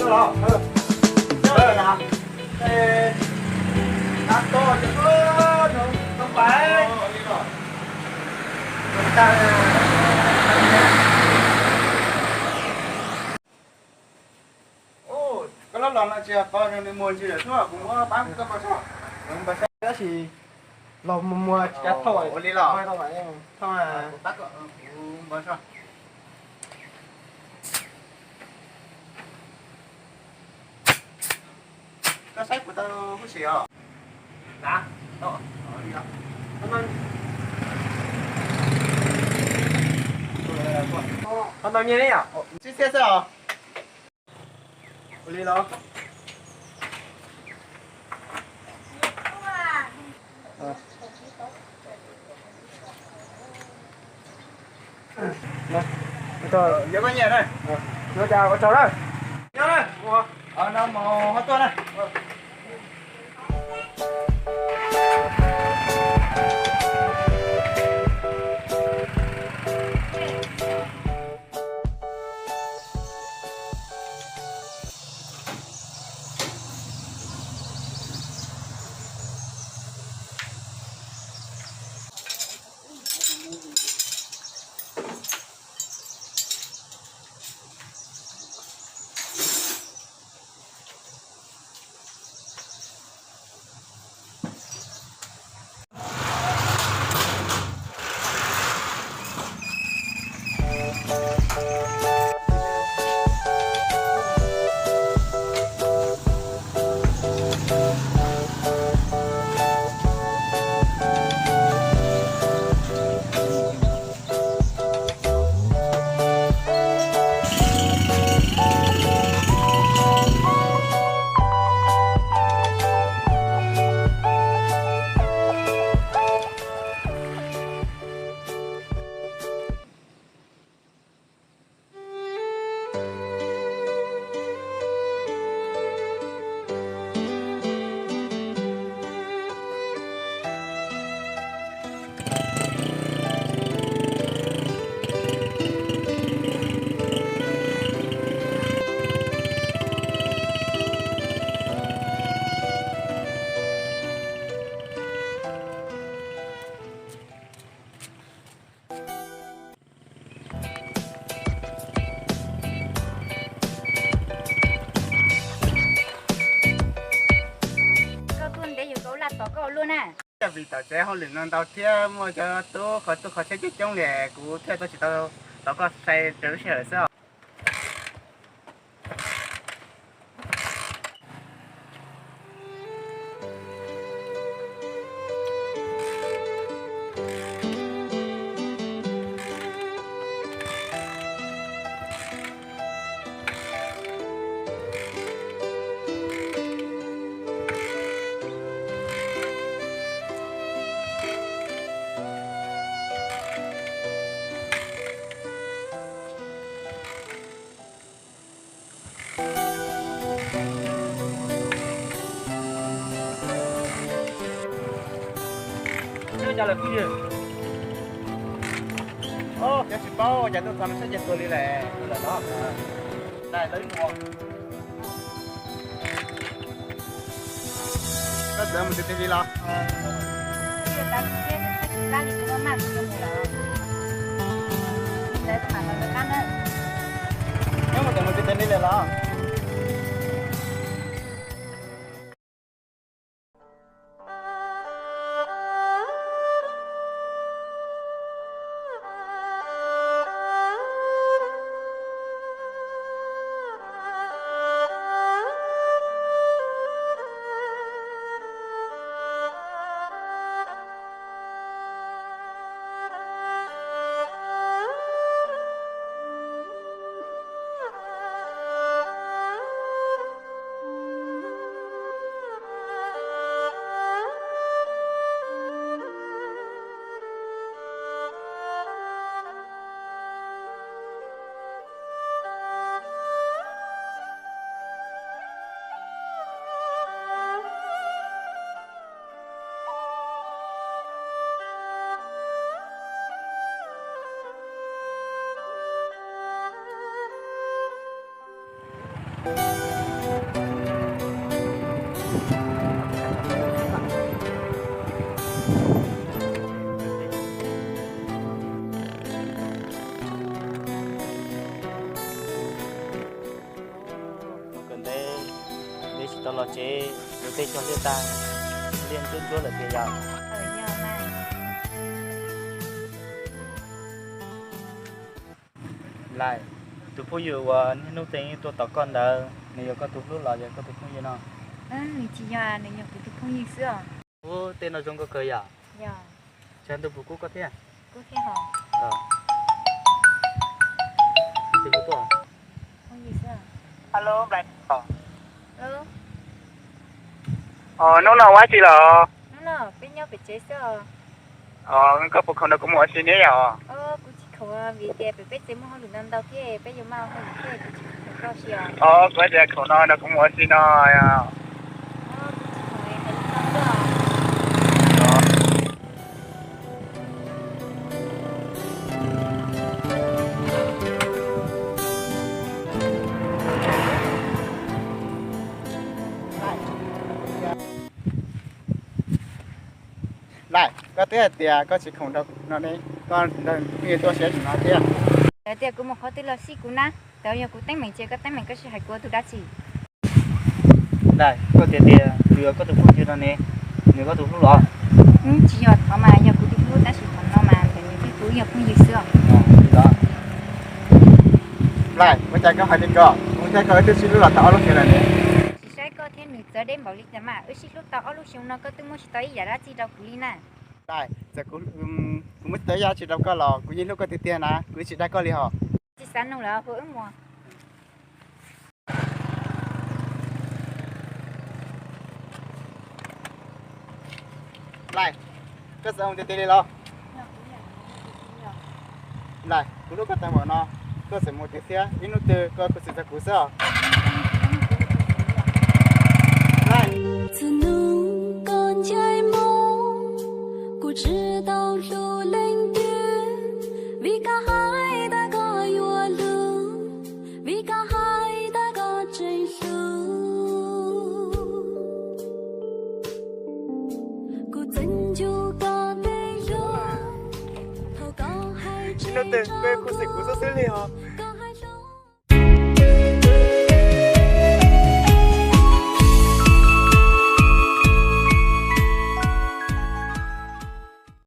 Koj lub los no tsis yog qhov nws muag ntsis lawm xwb, kuv muab pab koj npau suav. Npau suav tab sis los muag tsis cav thauj. Ua li los? Thauj, kuv pab koj npau suav. Koj saib puas tau huv si os? Qhov ntau nyiaj li os? Tsib txhiab xwb os. Ua li los? Yuav koj nyiaj na. Yuav cas ua tsaug na. Nyob na. No mus ho tuaj na. Koj tuaj ntev yus tau laj tos koj ua luaj na. Vim tom tsev hauj lwm no ntau thiab muaj cov tub qhov tub qhov tsheb coob coob li, kuv thiaj tau tsis tau tos koj sai raws lub sij hawm xwb os. Cov lawv kuj yog, o, cov tsis paub cas tuaj txog no saib ces tuag li lawm, lawm los. Dai lawv mus. Koj txawm mus tes tes li los? Koj mus txawm mus tes tes li lawm los? Los tsev, tus tej cog liaj tag, liaj ntsuab ntsuab lawm tiag yog. Lais, tus phooj ywg uas niaj hnub teev tuaj tos koj ntawd, nws yog koj tus hlub los yog koj tus phooj ywg no? Nws tsis yog, nws yog kuv tus phooj ywg xwb os. Ub, tej no zoo nkauj kawg yom? Yog. Tsam ntuj puas kub koj thiab? Kub thiab hos. Tus hlub tuaj. Phooj ywg xwb. Alo, Nplais. Hnub no ua dab tsi los? Hnub no peb nyob pem tsev xwb os. Koj puas khoom nrog kuv mus ua si ne yom? Kuv tsis khoom vim tias pem peb tsev muaj hauj lwm ntau ntau thiab peb yuav maj ua hauj lwm thiab kuv tsis khoom nrog koj ua si os. Kuv tias khoom no nrog kuv mus ua si no. Lais, koj twb hais tias koj tsis khoom nrog no ne, koj nrog phooj ywg tuaj ua si no thiab. Yog tias kuv mus qhov twg los xij kuv na, txawm yog kuv teeb meem ces koj teeb meem koj tsis hais kuv ua tus dab tsi. Lais, koj tias tias tus yog koj tus phooj ywg no ne, nws koj tus hlub los? Tsis yog thov mas yog kuv tus hlub tab sis thaum no mas nws thiab kuv yog phooj ywg xwb os. Lais, ua cas koj hais li ko, kuv thiab koj wb twb sib hlub los tau ob lub xyoo lawm ne. Tsis saib koj thiab nws txawv deb npaum li cas mas wb sib hlub tau ob lub xyoo no koj twb muab tsis tau ib yam dab tsi rau kuv li na. Lais, txawm kuv muab tsis tau ib yam dab tsi rau koj los kuv yeej hlub koj tiag tiag na, kuv yeej tsis dag koj li hos. Tsis xav nug lawm, hu wb mus. Lais, koj xav mus tiag tiag li los? Lais, kuv hlub koj tag npaum no, koj txawm mus tiag thiab, ib hnub twg koj khuv xim txog kuv xwb os. Lais. Txhua hnub koj ncaim mus, kuv tsis tau hlub leej twg, vim koj hais tias koj yuav hlub, vim koj hais tias koj tseem hlub. Kuv txeem nco koj tej lus, thaum koj hais ib hnub twg koj khuv xim kuv xwb xwb li os.